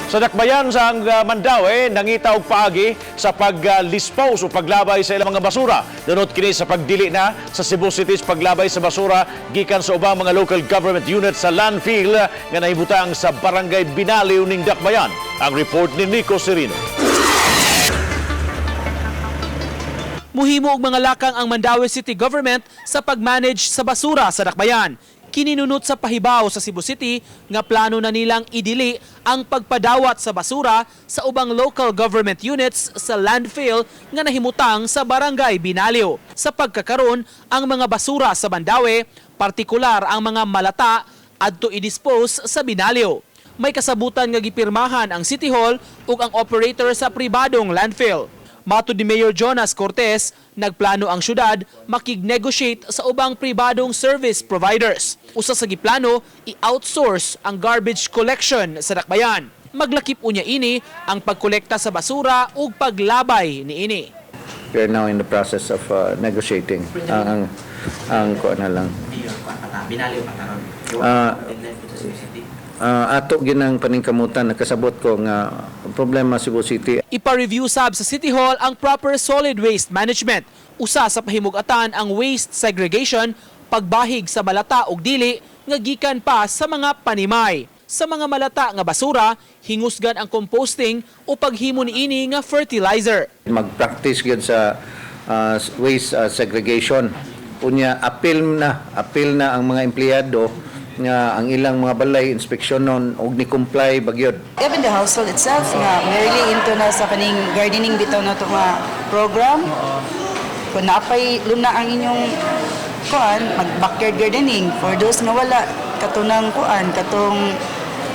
Sa dakbayan sa Mandaue, nangita og paagi sa pag-dispose o paglabay sa ilang mga basura. Dunot kini sa pagdili na sa Cebu City's paglabay sa basura gikan sa ubang mga local government unit sa landfill nga nahibutang sa Barangay Binaliw ning Dakbayan. Ang report ni Nico Serino. Muhimo og mga lakang ang Mandaue City Government sa pag-manage sa basura sa dakbayan. Kininunot sa pahibaw sa Cebu City nga plano na nilang idili ang pagpadawat sa basura sa ubang local government units sa landfill nga nahimutang sa Barangay Binaliw. Sa pagkakaron, ang mga basura sa Mandaue, partikular ang mga malata, adto i-dispose sa Binaliw. May kasabutan nga gipirmahan ang City Hall ug ang operator sa pribadong landfill. Matod ni Mayor Jonas Cortez, nagplano ang syudad makig-negotiate sa ubang pribadong service providers. Usa sa giplano, i-outsource ang garbage collection sa dakbayan. Maglakip unya ini ang pagkolekta sa basura ug paglabay niini. We are now in the process of negotiating ang kuan na lang. Binaliw pa karon. Ato ginang paningkamutan, nakasabot ko nga problema Cebu City. Ipa-review sab sa City Hall ang proper solid waste management. Usa sa pahimugatan ang waste segregation, pagbahig sa malata ug dili nga gikan pa sa mga panimay. Sa mga malata nga basura, hingusgan ang composting o paghimo niini nga fertilizer. Mag-practice gyud sa waste segregation. Unya apil na ang mga empleyado nga ang ilang mga balay inspeksyonon og ni comply ba gyud. Even the household itself nga merely into na sa kaning gardening bitaw na to nga program. Kung naapay luna ang inyong kuan, mag backyard gardening. For those nga wala, katunang kuan, katong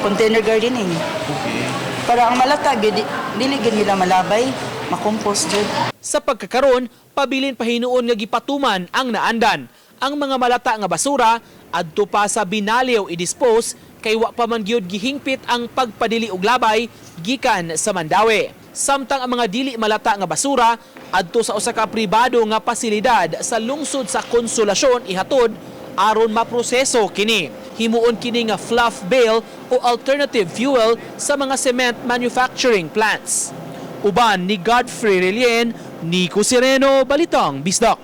container gardening. Para ang malata gyud, dili gyud nila malabay, makompose jud. Sa pagkakaron, pabilin pahinuon nga gipatuman ang naandan. Ang mga malata nga basura adto pa sa Binaliw i-dispose kay wa pa man gyud gihingpit ang pagpadili og labay gikan sa Mandaue. Samtang ang mga dili malata nga basura adto sa usa ka pribado nga pasilidad sa lungsod sa Konsolasyon ihatod aron maproseso kini. Himuon kini nga fluff bale o alternative fuel sa mga cement manufacturing plants. Uban ni Godfrey Relien, Nico Sereno, Balitang Bisdak.